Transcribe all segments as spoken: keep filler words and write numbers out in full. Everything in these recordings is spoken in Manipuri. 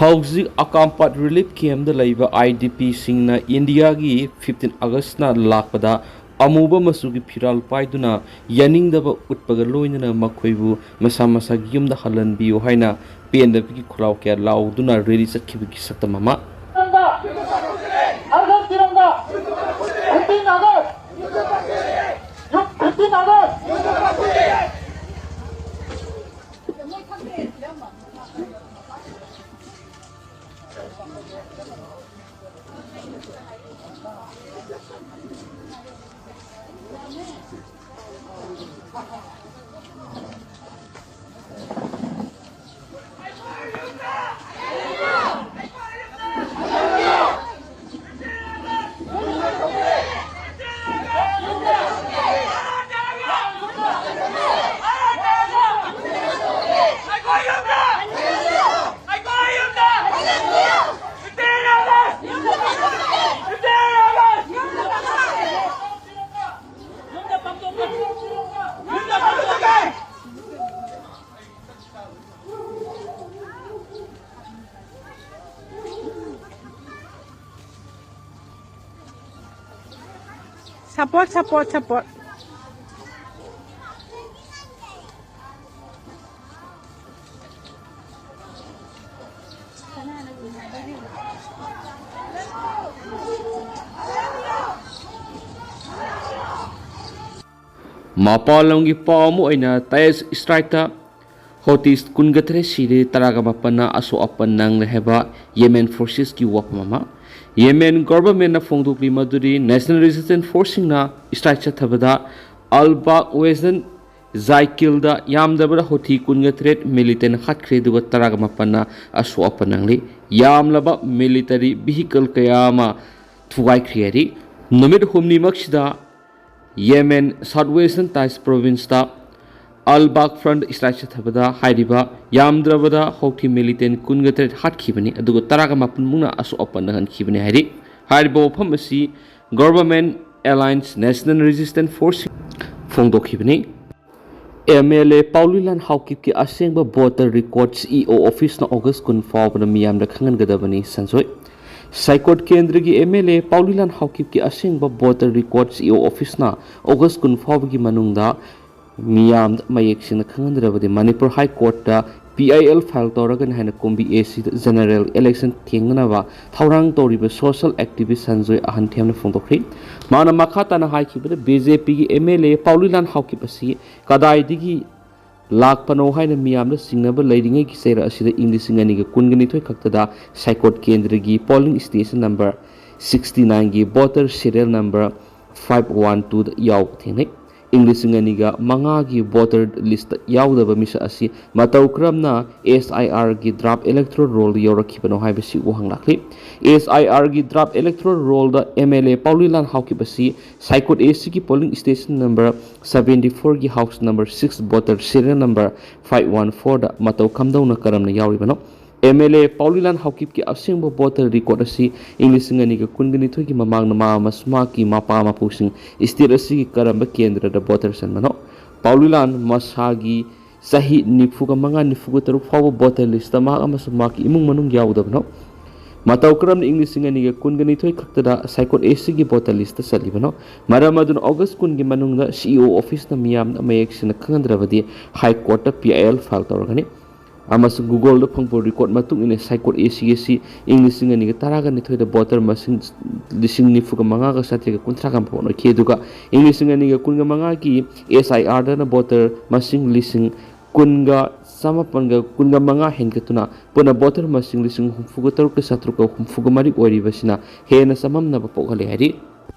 ꯍꯧꯖꯤꯛ ꯑꯀꯥꯝꯄꯥꯠ ꯔꯤꯂꯤꯐ ꯀꯦꯝꯞꯇ ꯂꯩꯕ ꯑꯥꯏ ꯗꯤ ꯄꯤꯁꯤꯡꯅ ꯏꯟꯗꯤꯌꯥꯒꯤ ꯐꯤꯐꯇꯤꯟ ꯑꯥꯒꯁꯅ ꯂꯥꯛꯄꯗ ꯑꯃꯨꯕ ꯃꯆꯨꯒꯤ ꯐꯤꯔꯥꯜ ꯄꯥꯏꯗꯨꯅ ꯌꯥꯅꯤꯡꯗꯕ ꯎꯠꯄꯒ ꯂꯣꯏꯅꯅ ꯃꯈꯣꯏꯕꯨ ꯃꯁꯥ ꯃꯁꯥꯒꯤ ꯌꯨꯝꯗ ꯍꯜꯍꯟꯕꯤꯌꯨ ꯍꯥꯏꯅ ꯄꯦꯟꯗꯕꯒꯤ ꯈꯣꯜꯂꯥꯎ ꯀꯌꯥ ꯂꯥꯎꯗꯨꯅ ꯔꯦꯂꯤ ꯆꯠꯈꯤꯕꯒꯤ ꯁꯛꯇꯝ ꯑꯃ꯫ Support, support, support. ꯃꯄꯥꯟ ꯂꯝꯒꯤ ꯄꯥꯎ ꯑꯃ ꯑꯣꯏꯅ ꯇꯥꯏꯁ ꯏꯁꯇ꯭ꯔꯥꯏꯛꯇ ꯍꯣꯇꯤꯁ ꯀꯨꯟꯒ ꯇꯔꯦꯠ ꯁꯤꯔꯦ, ꯇꯔꯥꯒ ꯃꯥꯄꯟꯅ ꯑꯁꯣꯛ ꯑꯄꯟ ꯅꯪꯂꯦ ꯍꯥꯏꯕ ꯌꯦꯃꯦꯟ ꯐꯣꯔꯁꯦꯁꯀꯤ ꯋꯥꯐꯝ ꯑꯃ꯫ ꯌꯦꯃꯦꯟ ꯒꯣꯚꯔꯟꯃꯦꯟꯠꯅ ꯐꯣꯡꯗꯣꯛꯂꯤ ꯃꯗꯨꯗꯤ ꯅꯦꯁꯅꯦꯜ ꯔꯦꯖꯤꯁꯇꯦꯟꯁ ꯐꯣꯔꯁꯁꯤꯡꯅ ꯏꯁꯇ꯭ꯔꯥꯏꯛ ꯆꯠꯊꯕꯗ ꯑꯜꯕꯥꯛ ꯋꯦꯁꯇꯔꯟ ꯖꯥꯏꯀꯤꯜꯗ ꯌꯥꯝꯗ꯭ꯔꯕꯗ ꯍꯣꯊꯤ ꯀꯨꯟꯒ ꯇꯔꯦꯠ ꯃꯤꯂꯤꯇꯦꯟ ꯍꯥꯠꯈ꯭ꯔꯦ, ꯑꯗꯨꯒ ꯇꯔꯥꯒ ꯃꯥꯄꯟꯅ ꯑꯁꯣꯛ ꯑꯄꯟ ꯅꯪꯂꯤ꯫ ꯌꯥꯝꯂꯕ ꯃꯤꯂꯤꯇꯔꯤ ꯚꯤꯍꯤꯀꯜ ꯀꯌꯥ ꯑꯃ ꯊꯨꯒꯥꯏꯈ꯭ꯔꯦ ꯍꯥꯏꯔꯤ꯫ ꯅꯨꯃꯤꯠ ꯍꯨꯝꯅꯤꯃꯛꯁꯤꯗ ꯌꯦꯃꯦꯟ ꯁꯥꯎꯠ ꯋꯦꯁꯇꯔꯟ ꯇꯥꯏꯁ ꯄ꯭ꯔꯣꯚꯤꯟꯁꯇ ꯑꯜ ꯕꯥꯛ ꯐ꯭ꯔꯟꯠ ꯏꯁꯇ꯭ꯔꯥꯏꯛ ꯆꯠꯊꯕꯗ ꯍꯥꯏꯔꯤꯕ ꯌꯥꯝꯗ꯭ꯔꯕꯗ ꯍꯣꯊꯤ ꯃꯤꯂꯤꯇꯦꯟ ꯀꯨꯟꯒ ꯇꯔꯦꯠ ꯍꯥꯠꯈꯤꯕꯅꯤ, ꯑꯗꯨꯒ ꯇꯔꯥꯒ ꯃꯥꯄꯟ ꯃꯨꯛꯅ ꯑꯁꯣꯛ ꯑꯄꯟ ꯅꯪꯍꯟꯈꯤꯕꯅꯤ ꯍꯥꯏꯔꯤ꯫ ꯍꯥꯏꯔꯤꯕ ꯋꯥꯐꯝ ꯑꯁꯤ government alliance national resistance force ꯐꯣꯡꯗꯣꯛꯈꯤꯕꯅꯤ꯫ ꯑꯦꯝ ꯑꯦꯜ ꯑꯦ ꯄꯥꯎꯂꯨꯂꯥꯟ ꯍꯥꯎꯀꯤꯞꯀꯤ ꯑꯁꯦꯡꯕ ꯚꯣꯇꯔ ꯔꯦꯀꯣꯔꯗ ꯁꯤ ꯏ ꯑꯣ ꯑꯣꯐꯤꯁꯅ ꯑꯣꯒꯁ ꯀꯨꯟ ꯐꯥꯎꯕꯗ ꯃꯤꯌꯥꯝꯗ ꯈꯪꯍꯟꯒꯗꯕꯅꯤ꯫ ꯁꯟꯖꯣꯏ꯫ ꯁꯥꯏꯀꯣꯠ ꯀꯦꯟꯗ꯭ꯔꯒꯤ ꯑꯦꯝ ꯑꯦꯜ ꯑꯦ ꯄꯥꯎꯂꯨꯂꯥꯟ ꯍꯥꯎꯀꯤꯞꯀꯤ ꯑꯁꯦꯡꯕ ꯚꯣꯇꯔ ꯔꯦꯀꯣꯔꯗ ꯁꯤ ꯏ ꯑꯣ ꯑꯣꯐꯤꯁꯅ ꯑꯣꯒꯁ ꯀꯨꯟ ꯐꯥꯎꯕꯒꯤ ꯃꯅꯨꯡꯗ ꯃꯤꯌꯥꯝꯗ ꯃꯌꯦꯛ ꯁꯦꯡꯅ ꯈꯪꯍꯟꯗ꯭ꯔꯕꯗꯤ ꯃꯅꯤꯄꯨꯔ ꯍꯥꯏ ꯀꯣꯔꯠꯇ ꯄꯤ ꯑꯥꯏ ꯑꯦꯜ ꯐꯥꯏꯜ ꯇꯧꯔꯒꯅꯤ ꯍꯥꯏꯅ ꯀꯨꯝꯕꯤ ꯑꯦ ꯁꯤꯗ ꯖꯦꯅꯔꯦꯜ ꯏꯂꯦꯛꯁꯟ ꯊꯦꯡꯅꯅꯕ ꯊꯧꯔꯥꯡ ꯇꯧꯔꯤꯕ ꯁꯣꯁꯤꯌꯦꯜ ꯑꯦꯛꯇꯤꯚꯤꯁ ꯁꯟꯖꯣꯏ ꯑꯍꯟꯊꯦꯝꯅ ꯐꯣꯡꯗꯣꯛꯈ꯭ꯔꯤ꯫ ꯃꯥꯅ ꯃꯈꯥ ꯇꯥꯅ ꯍꯥꯏꯈꯤꯕꯗ, ꯕꯤ ꯖꯦ ꯄꯤꯒꯤ M L A Paolulan Haokip ꯑꯁꯤ ꯀꯗꯥꯏꯗꯒꯤ ꯂꯥꯛꯄꯅꯣ ꯍꯥꯏꯅ ꯃꯤꯌꯥꯝꯗ ꯆꯤꯡꯅꯕ ꯂꯩꯔꯤꯉꯩꯒꯤ ꯆꯩꯔꯛ ꯑꯁꯤꯗ ꯏꯪ ꯂꯤꯁꯤꯡ ꯑꯅꯤꯒ ꯀꯨꯟꯒ ꯅꯤꯊꯣꯏ ꯈꯛꯇꯗ ꯁꯥꯏꯀꯣꯠ ꯀꯦꯟꯗ꯭ꯔꯒꯤ ꯄꯣꯂꯤꯡ ꯁ꯭ꯇꯦꯁꯟ ꯅꯝꯕꯔ ꯁꯤꯛꯁꯇꯤ ꯅꯥꯏꯟꯒꯤ voter serial number five one ꯇꯨꯗ ꯌꯥꯎꯕ ꯊꯦꯡꯅꯩ꯫ ꯏꯪ ꯂꯤꯁꯤꯡ ꯑꯅꯤꯒ ꯃꯉꯥꯒꯤ ꯚꯣꯇꯔ ꯂꯤꯁꯇ ꯌꯥꯎꯗꯕ ꯃꯤꯁꯛ ꯑꯁꯤ ꯃꯇꯧ ꯀꯔꯝꯅ ꯑꯦꯁ ꯑꯥꯏ ꯑꯥꯔꯒꯤ ꯗ꯭ꯔꯥꯐ ꯏꯂꯦꯛꯇꯣꯔꯦꯜ ꯔꯣꯜꯗ ꯌꯧꯔꯛꯈꯤꯕꯅꯣ ꯍꯥꯏꯕꯁꯤ ꯋꯥꯍꯪ ꯂꯥꯛꯂꯤ꯫ ꯑꯦꯁ ꯑꯥꯏ ꯑꯥꯔꯒꯤ ꯗ꯭ꯔꯥꯐ ꯏꯂꯦꯛꯇꯣꯔꯦꯜ ꯔꯣꯜꯗ M L A Paolulan Haokip ꯑꯁꯤ ꯁꯥꯏꯀꯣꯠ ꯑꯦ ꯁꯤꯒꯤ ꯄꯣꯂꯤꯡ ꯁ꯭ꯇꯦꯁꯟ ꯅꯝꯕꯔ ꯁꯚꯦꯟꯇꯤ ꯐꯣꯔꯒꯤ house number six voter serial number five one ꯐꯣꯔꯗ ꯃꯇꯧ ꯀꯝꯗꯧꯅ ꯀꯔꯝꯅ ꯌꯥꯎꯔꯤꯕꯅꯣ? ꯑꯦꯝ ꯑꯦꯜ ꯑꯦ ꯄꯥꯎꯂꯨꯂꯥꯟ ꯍꯥꯎꯀꯤꯞꯀꯤ ꯑꯁꯦꯡꯕ ꯚꯣꯇꯔ ꯔꯦꯀꯣꯔꯗ ꯑꯁꯤ ꯏꯪ ꯂꯤꯁꯤꯡ ꯑꯅꯤꯒ ꯀꯨꯟꯒ ꯅꯤꯊꯣꯏꯒꯤ ꯃꯃꯥꯡꯗ ꯃꯍꯥꯛ ꯑꯃꯁꯨꯡ ꯃꯍꯥꯛꯀꯤ ꯃꯄꯥ ꯃꯄꯨꯁꯤꯡ ꯁ꯭ꯇꯦꯠ ꯑꯁꯤꯒꯤ ꯀꯔꯝꯕ ꯀꯦꯟꯗ꯭ꯔꯗ ꯚꯣꯇꯔ ꯆꯟꯕꯅꯣ? ꯄꯥꯎꯂꯨꯂꯥꯟ ꯃꯁꯥꯒꯤ ꯆꯍꯤ ꯅꯤꯐꯨꯒ ꯃꯉꯥ, ꯅꯤꯐꯨꯒ ꯇꯔꯨꯛ ꯐꯥꯎꯕ ꯚꯣꯇꯔ ꯂꯤꯁꯇ ꯃꯍꯥꯛ ꯑꯃꯁꯨꯡ ꯃꯍꯥꯛꯀꯤ ꯏꯃꯨꯡ ꯃꯅꯨꯡ ꯌꯥꯎꯗꯕꯅꯣ? ꯃꯇꯧ ꯀꯔꯝꯅ ꯏꯪ ꯂꯤꯁꯤꯡ ꯑꯅꯤꯒ ꯀꯨꯟꯒ ꯅꯤꯊꯣꯏ ꯈꯛꯇꯗ ꯁꯥꯏꯀꯣꯠ ꯑꯦ ꯁꯤꯒꯤ ꯚꯣꯇꯔ ꯂꯤꯁꯇ ꯆꯜꯂꯤꯕꯅꯣ? ꯃꯔꯝ ꯑꯗꯨꯅ ꯑꯣꯒꯁ ꯀꯨꯟꯒꯤ ꯃꯅꯨꯡꯗ ꯁꯤ ꯏ ꯑꯣ ꯑꯣꯐꯤꯁꯅ ꯃꯤꯌꯥꯝꯗ ꯃꯌꯦꯛ ꯁꯦꯡꯅ ꯈꯪꯍꯟꯗ꯭ꯔꯕꯗꯤ ꯍꯥꯏ ꯀꯣꯔꯠꯇ ꯄꯤ ꯑꯥꯏ ꯑꯦꯜ ꯐꯥꯏꯜ ꯇꯧꯔꯒꯅꯤ꯫ ꯑꯃꯁꯨꯡ ꯒꯨꯒꯜꯗ ꯐꯪꯕ ꯔꯦꯀꯣꯔꯗ ꯃꯇꯨꯡ ꯏꯟꯅ ꯁꯥꯏꯀꯣꯠ ꯑꯦ ꯁꯤ ꯑꯁꯤ ꯏꯪ ꯂꯤꯁꯤꯡ ꯑꯅꯤꯒ ꯇꯔꯥꯒ ꯅꯤꯊꯣꯏꯗ ꯚꯣꯇꯔ ꯃꯁꯤꯡ ꯂꯤꯁꯤꯡ ꯅꯤꯐꯨꯒ ꯃꯉꯥꯒ ꯆꯥꯇ꯭ꯔꯦꯠꯀ ꯀꯨꯟꯊ꯭ꯔꯥꯒ ꯍꯣꯠꯅꯈꯤ꯫ ꯑꯗꯨꯒ ꯏꯪ ꯂꯤꯁꯤꯡ ꯑꯅꯤꯒ ꯀꯨꯟꯒ ꯃꯉꯥꯒꯤ ꯑꯦꯁ ꯑꯥꯏ ꯑꯥꯔꯗꯅ ꯚꯣꯇꯔ ꯃꯁꯤꯡ ꯂꯤꯁꯤꯡ ꯀꯨꯟꯒ ꯆꯃꯥꯄꯟꯒ ꯀꯨꯟꯒ ꯃꯉꯥ ꯍꯦꯟꯒꯠꯇꯨꯅ ꯄꯨꯟꯅ ꯚꯣꯇꯔ ꯃꯁꯤꯡ ꯂꯤꯁꯤꯡ ꯍꯨꯝꯐꯨꯒ ꯇꯔꯨꯛꯀ ꯆꯥꯇ꯭ꯔꯨꯛꯀ ꯍꯨꯝꯐꯨꯒ ꯃꯔꯤ ꯑꯣꯏꯔꯤꯕꯁꯤꯅ ꯍꯦꯟꯅ ꯆꯃꯝꯅꯕ ꯄꯣꯛꯍꯜꯂꯦ ꯍꯥꯏꯔꯤ꯫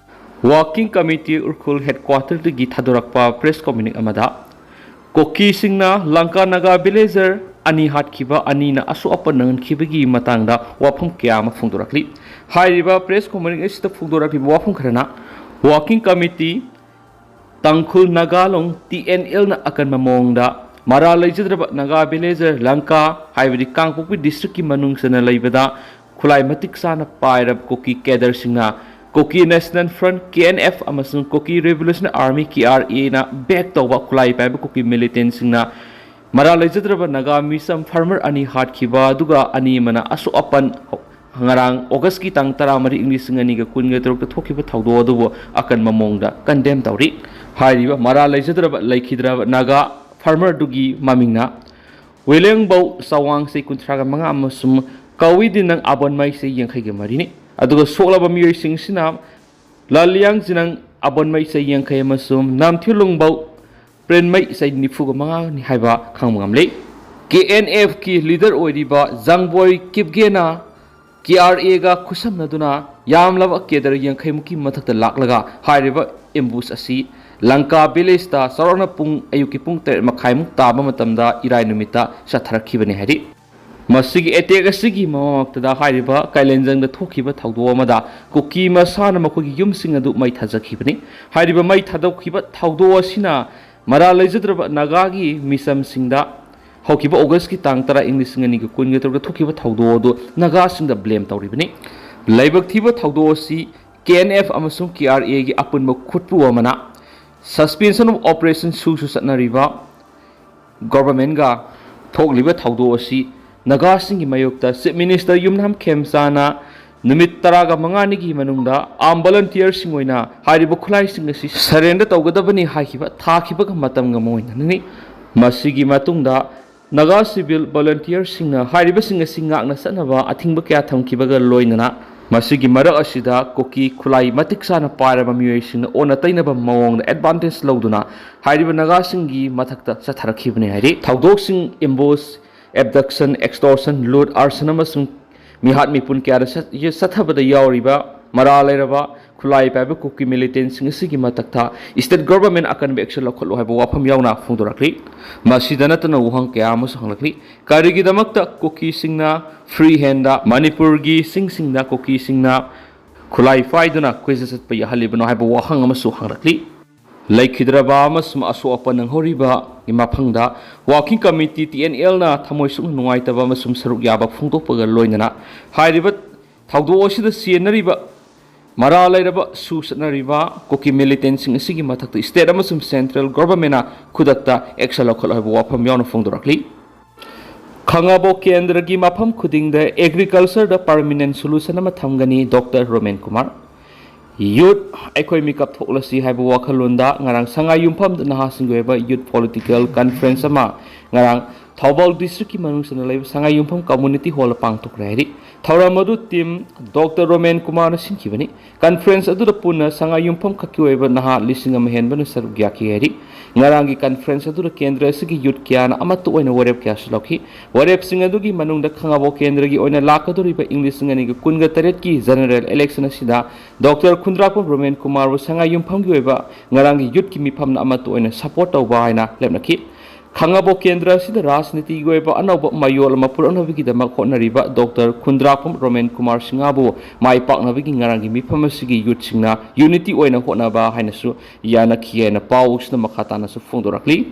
ꯋꯥꯔꯀꯤꯡ ꯀꯃꯤꯇꯤ ꯎꯈ꯭ꯔꯨꯜ ꯍꯦꯗꯀ꯭ꯋꯥꯇꯔꯗꯒꯤ ꯊꯥꯗꯣꯔꯛꯄ ꯄ꯭ꯔꯦꯁ ꯀꯃ꯭ꯌꯨꯅꯤꯛ ꯑꯃꯗ, ꯀꯨꯀꯤꯁꯤꯡꯅ ꯂꯪꯀꯥ ꯅꯥꯒꯥ ꯚꯤꯂꯦꯖꯔ ꯑꯅꯤ ꯍꯥꯠꯈꯤꯕ ꯑꯅꯤꯅ ꯑꯁꯣꯛ ꯑꯄꯟ ꯅꯪꯍꯟꯈꯤꯕꯒꯤ ꯃꯇꯥꯡꯗ ꯋꯥꯐꯝ ꯀꯌꯥ ꯑꯃ ꯐꯣꯡꯗꯣꯔꯛꯂꯤ꯫ ꯍꯥꯏꯔꯤꯕ ꯄ꯭ꯔꯦꯁ ꯀꯃ꯭ꯌꯨꯅꯤꯛ ꯑꯁꯤꯗ ꯐꯣꯡꯗꯣꯔꯛꯂꯤꯕ ꯋꯥꯐꯝ ꯈꯔꯅ, working committee Tangkhul Nagalong, T N ꯑꯦꯜꯅ ꯑꯀꯟꯕ ꯃꯑꯣꯡꯗ ꯃꯔꯥꯜ ꯂꯩꯖꯗ꯭ꯔꯕ ꯅꯥꯒꯥ ꯚꯤꯂꯦꯖꯔ ꯂꯪꯀꯥ, ꯍꯥꯏꯕꯗꯤ ꯀꯥꯡꯄꯣꯛꯄꯤ ꯗꯤꯁꯇ꯭ꯔꯤꯛꯀꯤ ꯃꯅꯨꯡ ꯆꯟꯅ ꯂꯩꯕꯗ ꯈꯨꯠꯂꯥꯏ ꯃꯇꯤꯛ ꯆꯥꯅ ꯄꯥꯏꯔꯕ ꯀꯨꯀꯤ ꯀꯦꯗꯔꯁꯤꯡꯅ Kuki National Front, K N F, ꯑꯃꯁꯨꯡ Kuki Revolutionary Army, K R A ꯅ back ꯇꯧꯕ ꯈꯨꯠꯂꯥꯏ ꯄꯥꯏꯕ ꯀꯨꯀꯤ militantꯁꯤꯡꯅ ꯃꯔꯥꯜ ꯂꯩꯖꯗ꯭ꯔꯕ ꯅꯥꯒꯥ ꯃꯤꯆꯝ farmer ꯑꯅꯤ ꯍꯥꯠꯈꯤꯕ, ꯑꯗꯨꯒ ꯑꯅꯤ ꯑꯃꯅ ꯑꯁꯣꯛ ꯑꯄꯟ, ꯉꯔꯥꯡ Augustꯀꯤ ꯇꯥꯡ ꯇꯔꯥꯃꯔꯤ, ꯏꯪ ꯂꯤꯁꯤꯡ ꯑꯅꯤꯒ ꯀꯨꯟꯒ ꯇꯔꯨꯛꯇ ꯊꯣꯛꯈꯤꯕ ꯊꯧꯗꯣꯛ ꯑꯗꯨꯕꯨ ꯑꯀꯟꯕ ꯃꯑꯣꯡꯗ condemn ꯇꯧꯔꯤ꯫ ꯍꯥꯏꯔꯤꯕ ꯃꯔꯥꯜ ꯂꯩꯖꯗ꯭ꯔꯕ ꯂꯩꯈꯤꯗ꯭ꯔꯕ ꯅꯥꯒꯥ farmer ꯑꯗꯨꯒꯤ ꯃꯃꯤꯡꯅ ꯋꯦꯂꯦꯡꯕꯧ ꯆꯋꯥꯡ, ꯆꯍꯤ ꯀꯨꯟꯊ꯭ꯔꯥꯒ ꯃꯉꯥ, ꯑꯃꯁꯨꯡ ꯀꯥꯋꯤꯗꯤꯅꯪ ꯑꯕꯣꯟꯃꯩ, ꯆꯍꯤ ꯌꯥꯡꯈꯩꯒ ꯃꯔꯤꯅꯤ꯫ ꯑꯗꯨꯒ ꯁꯣꯛꯂꯕ ꯃꯤꯑꯣꯏꯁꯤꯡꯁꯤꯅ ꯂꯥꯂꯤꯌꯥꯡ ꯖꯤꯅꯪ ꯑꯕꯣꯟꯃꯩ, ꯆꯍꯤ ꯌꯥꯡꯈꯩ, ꯑꯃꯁꯨꯡ ꯅꯥꯝꯊꯤꯂꯨꯡꯕꯧ ꯄ꯭ꯔꯦꯟꯃꯩ, ꯆꯍꯤ ꯅꯤꯐꯨꯒ ꯃꯉꯥꯅꯤ ꯍꯥꯏꯕ ꯈꯪꯕ ꯉꯝꯂꯦ꯫ K N Fꯀꯤ leader ꯑꯣꯏꯔꯤꯕ ꯖꯥꯡꯕꯣꯏ ꯀꯤꯞꯒꯦꯅ K R Aꯒ ꯈꯨꯠꯁꯝꯅꯗꯨꯅ ꯌꯥꯝꯂꯕ cadre ꯌꯥꯡꯈꯩꯃꯨꯛꯀꯤ ꯃꯊꯛꯇ ꯂꯥꯛꯂꯒ ꯍꯥꯏꯔꯤꯕ ambush ꯑꯁꯤ ꯂꯪꯀꯥ villageꯇ ꯆꯥꯎꯔꯥꯛꯅ ꯄꯨꯡ, ꯑꯌꯨꯛꯀꯤ ꯄꯨꯡ ꯇꯔꯦꯠ ꯃꯈꯥꯏꯃꯨꯛ ꯇꯥꯕ ꯃꯇꯝꯗ ꯏꯔꯥꯏ ꯅꯨꯃꯤꯠꯇ ꯆꯠꯊꯔꯛꯈꯤꯕꯅꯤ ꯍꯥꯏꯔꯤ꯫ ꯃꯁꯤꯒꯤ attack ꯑꯁꯤꯒꯤ ꯃꯃꯛꯇꯗ ꯍꯥꯏꯔꯤꯕ ꯀꯥꯏꯂꯦꯟꯖꯪꯗ ꯊꯣꯛꯈꯤꯕ ꯊꯧꯗꯣꯛ ꯑꯃꯗ ꯀꯨꯀꯤ ꯃꯁꯥꯅ ꯃꯈꯣꯏꯒꯤ ꯌꯨꯝꯁꯤꯡ ꯑꯗꯨ ꯃꯩ ꯊꯥꯖꯈꯤꯕꯅꯤ꯫ ꯍꯥꯏꯔꯤꯕ ꯃꯩ ꯊꯥꯗꯣꯛꯈꯤꯕ ꯊꯧꯗꯣꯛ ꯑꯁꯤꯅ ꯃꯔꯥꯜ ꯂꯩꯖꯗ꯭ꯔꯕ ꯅꯥꯒꯥꯒꯤ ꯃꯤꯆꯝꯁꯤꯡꯗ ꯍꯧꯈꯤꯕ Augustꯀꯤ ꯇꯥꯡ ꯇꯔꯥ, ꯏꯪ ꯂꯤꯁꯤꯡ ꯑꯅꯤꯒ ꯀꯨꯟꯒ ꯇꯔꯨꯛꯇ ꯊꯣꯛꯈꯤꯕ ꯊꯧꯗꯣꯛ ꯑꯗꯨ ꯅꯥꯒꯥꯁꯤꯡꯗ blame ꯇꯧꯔꯤꯕꯅꯤ꯫ ꯂꯥꯏꯕꯛ ꯊꯤꯕ ꯊꯧꯗꯣꯛ ꯑꯁꯤ K N F ꯑꯃꯁꯨꯡ K R Aꯒꯤ ꯑꯄꯨꯟꯕ ꯈꯨꯠꯄꯨ ꯑꯃꯅ suspension of operation ꯁꯨꯁꯨ ꯆꯠꯅꯔꯤꯕ governmentꯒ ꯊꯣꯛꯂꯤꯕ ꯊꯧꯗꯣꯛ ꯑꯁꯤ ꯅꯥꯒꯥꯁꯤꯡꯒꯤ ꯃꯥꯌꯣꯛꯇ Chief Minister ꯌꯨꯝꯅꯥꯝ ꯈꯦꯝꯆꯥꯅ ꯅꯨꯃꯤꯠ ꯇꯔꯥꯒ ꯃꯉꯥꯅꯤꯒꯤ ꯃꯅꯨꯡꯗ armed volunteerꯁꯤꯡ ꯑꯣꯏꯅ ꯍꯥꯏꯔꯤꯕ ꯈꯨꯠꯂꯥꯏꯁꯤꯡ ꯑꯁꯤ surrender ꯇꯧꯒꯗꯕꯅꯤ ꯍꯥꯏꯈꯤꯕ ꯊꯥꯈꯤꯕꯒ ꯃꯇꯝꯒ ꯃꯣꯏꯅꯅꯤ꯫ ꯃꯁꯤꯒꯤ ꯃꯇꯨꯡꯗ ꯅꯥꯒꯥ civil volunteerꯁꯤꯡꯅ ꯍꯥꯏꯔꯤꯕꯁꯤꯡ ꯑꯁꯤ ꯉꯥꯛꯅ ꯆꯠꯅꯕ ꯑꯊꯤꯡꯕ ꯀꯌꯥ ꯊꯝꯈꯤꯕꯒ ꯂꯣꯏꯅꯅ ꯃꯁꯤꯒꯤ ꯃꯔꯛ ꯑꯁꯤꯗ ꯀꯨꯀꯤ ꯈꯨꯠꯂꯥꯏ ꯃꯇꯤꯛ ꯆꯥꯅ ꯄꯥꯏꯔꯕ ꯃꯤꯑꯣꯏꯁꯤꯡꯅ ꯑꯣꯟꯅ ꯇꯩꯅꯕ ꯃꯑꯣꯡꯗ advantage ꯂꯧꯗꯨꯅ ꯍꯥꯏꯔꯤꯕ ꯅꯥꯒꯥꯁꯤꯡꯒꯤ ꯃꯊꯛꯇ ꯆꯠꯊꯔꯛꯈꯤꯕꯅꯤ ꯍꯥꯏꯔꯤ꯫ ꯊꯧꯗꯣꯛꯁꯤꯡ ambush, abduction, extortion, loot, arson ꯑꯃꯁꯨꯡ ꯃꯤꯍꯥꯠ ꯃꯤꯄꯨꯟ ꯀꯌꯥꯗ ꯆꯠ-, ꯆꯠꯊꯕꯗ ꯌꯥꯎꯔꯤꯕ ꯃꯔꯥꯜ ꯂꯩꯔꯕ ꯈꯨꯠꯂꯥꯏ ꯄꯥꯏꯕ ꯀꯨꯀꯤ militantꯁꯤꯡ ꯑꯁꯤꯒꯤ ꯃꯊꯛꯇ state government ꯑꯀꯟꯕ action ꯂꯧꯈꯠꯂꯨ ꯍꯥꯏꯕ ꯋꯥꯐꯝ ꯌꯥꯎꯅ ꯐꯣꯡꯗꯣꯔꯛꯂꯤ꯫ ꯃꯁꯤꯗ ꯅꯠꯇꯅ ꯋꯥꯍꯪ ꯀꯌꯥ ꯑꯃꯁꯨ ꯍꯪꯂꯛꯂꯤ꯫ ꯀꯔꯤꯒꯤꯗꯃꯛꯇ ꯀꯨꯀꯤꯁꯤꯡꯅ free handꯗ ꯃꯅꯤꯄꯨꯔꯒꯤ ꯆꯤꯡꯁꯤꯡꯗ ꯀꯨꯀꯤꯁꯤꯡꯅ ꯈꯨꯠꯂꯥꯏ ꯄꯥꯏꯗꯨꯅ ꯀꯣꯏꯆꯠ ꯆꯠꯄ ꯌꯥꯍꯜꯂꯤꯕꯅꯣ ꯍꯥꯏꯕ ꯋꯥꯍꯪ ꯑꯃꯁꯨ ꯍꯪꯂꯛꯂꯤ꯫ ꯂꯩꯈꯤꯗ꯭ꯔꯕ ꯑꯃꯁꯨꯡ ꯑꯁꯣꯛ ꯑꯄꯟ ꯅꯪꯍꯧꯔꯤꯕꯒꯤ ꯃꯐꯝꯗ Working Committee, T N Lꯅ ꯊꯃꯣꯏ ꯁꯣꯛꯅ ꯅꯨꯡꯉꯥꯏꯇꯕ ꯑꯃꯁꯨꯡ ꯁꯔꯨꯛ ꯌꯥꯕ ꯐꯣꯡꯗꯣꯛꯄꯒ ꯂꯣꯏꯅꯅ ꯍꯥꯏꯔꯤꯕ ꯊꯧꯗꯣꯛ ꯑꯁꯤꯗ ꯆꯦꯟꯅꯔꯤꯕ ꯃꯔꯥ ꯂꯩꯔꯕ ꯁꯨ ꯆꯠꯅꯔꯤꯕ ꯀꯨꯀꯤ ꯃꯤꯂꯤꯇꯦꯟꯁꯤꯡ ꯑꯁꯤꯒꯤ ꯃꯊꯛꯇ ꯁ꯭ꯇꯦꯠ ꯑꯃꯁꯨꯡ ꯁꯦꯟꯇ꯭ꯔꯦꯜ ꯒꯣꯚꯔꯟꯃꯦꯟꯅ ꯈꯨꯗꯛꯇ ꯑꯦꯛꯁꯟ ꯂꯧꯈꯠꯂꯣ ꯍꯥꯏꯕ ꯋꯥꯐꯝ ꯌꯥꯎꯅ ꯐꯣꯡꯗꯣꯔꯛꯂꯤ꯫ ꯈꯥꯉꯕꯣꯛ ꯀꯦꯟꯗ꯭ꯔꯒꯤ ꯃꯐꯝ ꯈꯨꯗꯤꯡꯗ ꯑꯦꯒ꯭ꯔꯤꯀꯜꯆꯔꯗ ꯄꯔꯃꯤꯅꯦꯟ ꯁꯣꯂꯨꯁꯟ ꯑꯃ ꯊꯝꯒꯅꯤ, ꯗꯣꯛꯇꯔ ꯔꯣꯃꯦꯟ ꯀꯨꯃꯥꯔ꯫ ꯌꯨꯠ ꯑꯩꯈꯣꯏ ꯃꯤꯀꯞ ꯊꯣꯛꯂꯁꯤ ꯍꯥꯏꯕ ꯋꯥꯈꯜꯂꯣꯟꯗ ꯉꯔꯥꯡ ꯁꯉꯥꯏ ꯌꯨꯝꯐꯝꯗ ꯅꯍꯥꯁꯤꯡꯒꯤ ꯑꯣꯏꯕ ꯌꯨꯠ ꯄꯣꯂꯤꯇꯤꯀꯦꯜ ꯀꯟꯐ꯭ꯔꯦꯟꯁ ꯑꯃ ꯉꯔꯥꯡ ꯊꯧꯕꯥꯜ ꯗꯤꯁꯇ꯭ꯔꯤꯛꯀꯤ ꯃꯅꯨꯡ ꯆꯟꯅ ꯂꯩꯕ ꯁꯉꯥꯏ ꯌꯨꯝꯐꯝ ꯀꯝꯃꯨꯅꯤꯇꯤ ꯍꯣꯜꯗ ꯄꯥꯡꯊꯣꯛꯈ꯭ꯔꯦ ꯍꯥꯏꯔꯤ꯫ ꯊꯧꯔꯝ ꯑꯗꯨ ꯇꯤꯝ ꯗꯣꯛꯇꯔ ꯔꯣꯃꯦꯟ ꯀꯨꯃꯥꯔꯅ ꯁꯤꯟꯈꯤꯕꯅꯤ꯫ ꯀꯟꯐ꯭ꯔꯦꯟꯁ ꯑꯗꯨꯗ ꯄꯨꯟꯅ ꯁꯉꯥꯏ ꯌꯨꯝꯐꯝ ꯈꯛꯀꯤ ꯑꯣꯏꯕ ꯅꯍꯥ ꯂꯤꯁꯤꯡ ꯑꯃ ꯍꯦꯟꯕꯅ ꯁꯔꯨꯛ ꯌꯥꯈꯤ ꯍꯥꯏꯔꯤ꯫ ꯉꯔꯥꯡꯒꯤ ꯀꯟꯐ꯭ꯔꯦꯟꯁ ꯑꯗꯨꯗ ꯀꯦꯟꯗ꯭ꯔ ꯑꯁꯤꯒꯤ ꯌꯨꯠ ꯀꯌꯥꯅ ꯑꯃꯠꯇ ꯑꯣꯏꯅ ꯋꯥꯔꯦꯞ ꯀꯌꯥꯁꯨ ꯂꯧꯈꯤ꯫ ꯋꯥꯔꯦꯞꯁꯤꯡ ꯑꯗꯨꯒꯤ ꯃꯅꯨꯡꯗ ꯈꯥꯉꯕꯣꯛ ꯀꯦꯟꯗ꯭ꯔꯒꯤ ꯑꯣꯏꯅ ꯂꯥꯛꯀꯗꯧꯔꯤꯕ ꯏꯪ ꯂꯤꯁꯤꯡ ꯑꯅꯤꯒ ꯀꯨꯟꯒ ꯇꯔꯦꯠꯀꯤ ꯖꯦꯅꯔꯦꯜ ꯏꯂꯦꯛꯁꯟ ꯑꯁꯤꯗ ꯗꯣꯛꯇꯔ ꯈꯨꯟꯗ꯭ꯔꯥꯛꯄꯝ ꯔꯣꯃꯦꯟ ꯀꯨꯃꯥꯔꯕꯨ ꯁꯉꯥꯏ ꯌꯨꯝꯐꯝꯒꯤ ꯑꯣꯏꯕ ꯉꯔꯥꯡꯒꯤ ꯌꯨꯠꯀꯤ ꯃꯤꯐꯝꯅ ꯑꯃꯠꯇ ꯑꯣꯏꯅ ꯁꯄꯣꯔꯠ ꯇꯧꯕ ꯍꯥꯏꯅ ꯂꯦꯞꯅꯈꯤ꯫ ꯈꯥꯉꯕꯣꯛ ꯀꯦꯟꯗ꯭ꯔ ꯑꯁꯤꯗ ꯔꯥꯖꯅꯤꯇꯤꯒꯤ ꯑꯣꯏꯕ ꯑꯅꯧꯕ ꯃꯌꯣꯜ ꯑꯃ ꯄꯨꯔꯛꯅꯕꯒꯤꯗꯃꯛ ꯍꯣꯠꯅꯔꯤꯕ ꯗꯣꯛꯇꯔ ꯈꯨꯟꯗ꯭ꯔꯥꯛꯄꯝ ꯔꯣꯃꯦꯟ ꯀꯨꯃꯥꯔ ꯁꯤꯡꯍꯕꯨ ꯃꯥꯏ ꯄꯥꯛꯅꯕꯒꯤ ꯉꯔꯥꯡꯒꯤ ꯃꯤꯐꯝ ꯑꯁꯤꯒꯤ ꯌꯨꯠꯁꯤꯡꯅ ꯌꯨꯅꯤꯇꯤ ꯑꯣꯏꯅ ꯍꯣꯠꯅꯕ ꯍꯥꯏꯅꯁꯨ ꯌꯥꯅꯈꯤ ꯍꯥꯏꯅ ꯄꯥꯎ ꯑꯁꯤꯅ ꯃꯈꯥ ꯇꯥꯅꯁꯨ ꯐꯣꯡꯗꯣꯔꯛꯂꯤ꯫